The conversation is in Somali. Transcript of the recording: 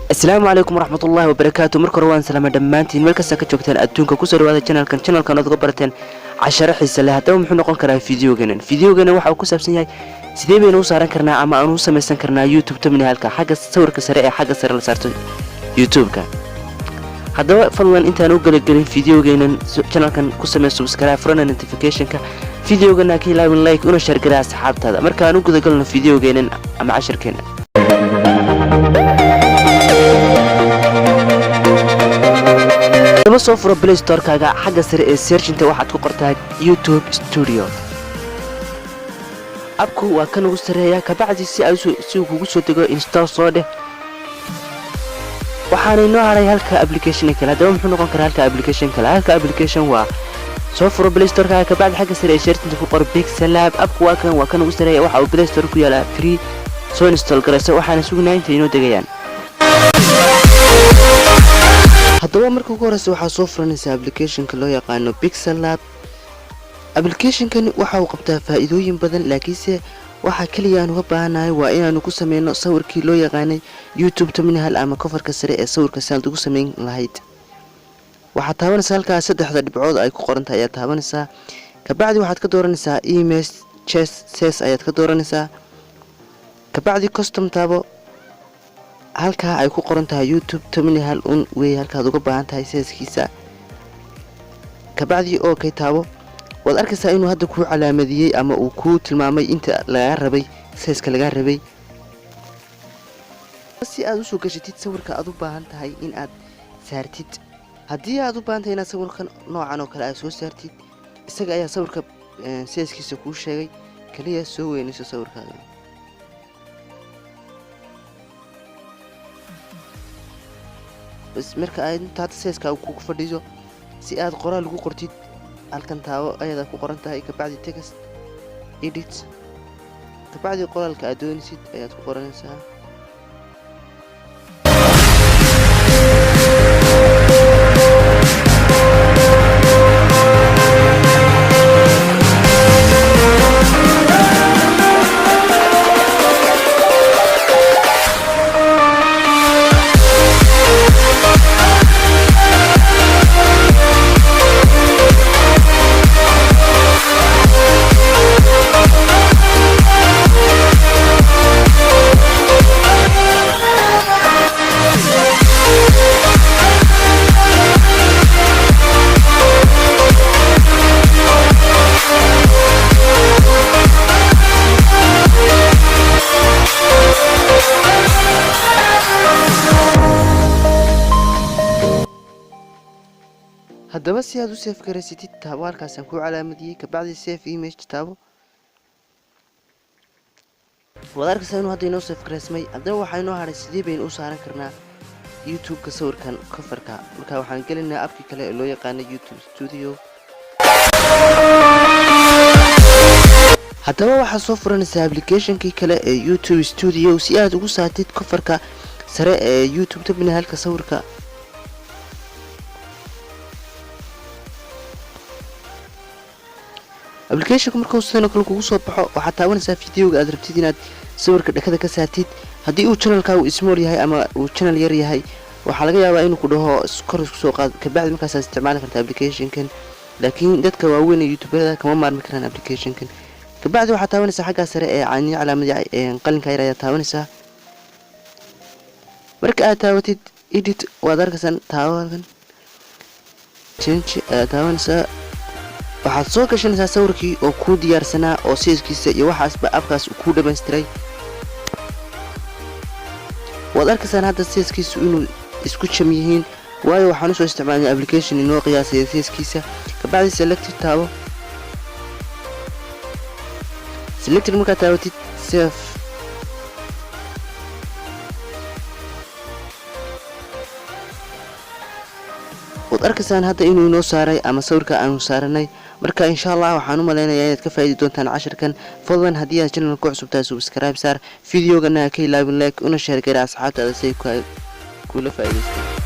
Asalaamu calaykum waraxmatullaahi wabarakaatu. Marka hore waan salaama dhammaantiin meel kasta ka joogtaan adduunka. Kusoo dhawaada channelkan, channelkan ood uga barateen casharo xiise leh. Haddaba muxuu noqon karaa videoganan? Videoganan waxa uu ku saabsan yahay sidee baynu u saaran karnaa ama aan u samaysan karnaa YouTube thumbnailka, xagga sawirka sare ee xagga sare la saarto YouTube-ka. Haddaba fadlan, intaan u galagelin videogeenan, channelkan ku samee subscribe, furana notificationka, videogana ka ilaawin like, una share garaa asxaabtaada. Marka aan u gudagalno videogeenan ama casharkeena. Daba soo furo Play Store-kaaga. Xagga sare ee searchinta waxaad ku qortaa YouTube Studio. Appku waa kan ugu sareeya. Kabacdi si ay si uu kugu soo dego, install soo dheh. Waxaana inoo haray halka application kale. Haddaba muxuu noqon karaa halka application kale? Halka application waa soo furo Play Store-kaaga, kabacdi xagga sare ee searchinta ku qor PixelLab. Appku waa kan ugu sareeya. Waxa uu Play Store ku yaalaa free. Soo install garayso. Waxaana sugnaa inta inoo degayaan. Haddaba marka ugu horeysa waxaa soo furanaysaa applicationka loo yaqaano PixelLab. Applicationkani waxa uu qabtaa faa-iidooyin badan, laakiinse waxaa keliya aan uga baahanahay waa inaanu ku sameyno sawirkii loo yaqaanay YouTube thumbnail ama coverka sare ee sawirka. Si aad ugu sameyn lahayd, waxaad taabanaysaa halkaas saddexda dhibcood ay ku qorantahay ayaad taabanaysaa. Kabacdi waxaad ka dooranaysaa image size ayaad ka dooranaysaa. Kabacdi custom taabo. Halkaa ay ku qoran tahay YouTube thumbnail un wey halkaad uga baahan tahay sizekiisa. Kabacdi okay taabo. Waad arkaysaa inuu hadda kuu calaamadiyey ama uu kuu tilmaamay inta lagaa rabay, sizeka lagaa rabay. Si aad usoo gashatid sawirka aad u baahan tahay in aad saartid, haddii aad u baahan tahay inaad sawirka noocan oo kale aad soo saartid, isaga ayaa sawirka sizekiisa kuu sheegay. Kaliya soo weynayso sawirkaaga. Bas, marka aad inta hadda sizeka kugu fadhiso, si aad qoraal ugu qortid, halkan taabo ayadaa ku qoran tahay. Kabacdi text edit. Kabacdi qoraalka aad doonaysid ayaad ku qoranaysaa. Haddaba si aad u save garaysatid, taabo halkaasaan ku calaamadiyey. Kabacdi save image taabo. Waad arkaysaa inuu hadda inoo save garaysmay. Haddaba waxaa inoo hadhay sidee baynu u saaran karnaa YouTube-ka sawirkan coverka. Marka waxaan gelinaynaa appkii kale ee loo yaqaana YouTube Studio. Haddaba waxaad soo furanaysaa applicationkii kale ee YouTube Studio si aad ugu saartid coverka sare ee YouTube thumbnailka sawirka. Applicationka markuu sidan oo kale kugu soo baxo, waxaad taabanaysaa videoga aad rabtid inaad sawirka dhakada ka saartid. Haddii uu channelkaagu small yahay ama uu channel yar yahay, waxaa laga yaabaa inuu ku dhaho kor isku soo qaad. Kabacdi markaasaad isticmaali karta applicationkan, laakiin dadka waaweyn ee youtuberada kama maarmi karaan applicationkan. Kabacdi waxaad taabanaysaa xaggaa sare ee cani calaamad qalinka yar ayaad taabanaysaa. Marka aad taabatid edit, waad arkaysaan. Taabo halkan, change ayaad taabanaysaa. Waxaad soo gashanaysaa sawirkii oo kuu diyaarsanaa oo sizekiisa iyo waxaasba appkaas kuu dhamaystiray. Waad arkaysaan hadda sizekiisu inuu isku jam yihiin, waayo waxaan usoo isticmaalnay application inoo qiyaasaya sizekiisa. Kabacdi selected taabo. Selected markaad taabatid, save. Waad arkaysaan hadda inuu inoo saaray ama sawirka aanu saaranay. Marka insha Allah waxaan u malaynayaa inaad ka faa'idi doontaan casharkan. Fadlan, haddii aad channel ku cusub tahay, subscribe saar, videogana ha ka ilaabin like, una share gara asxaabtaada si ay kula faa'iidaystaan.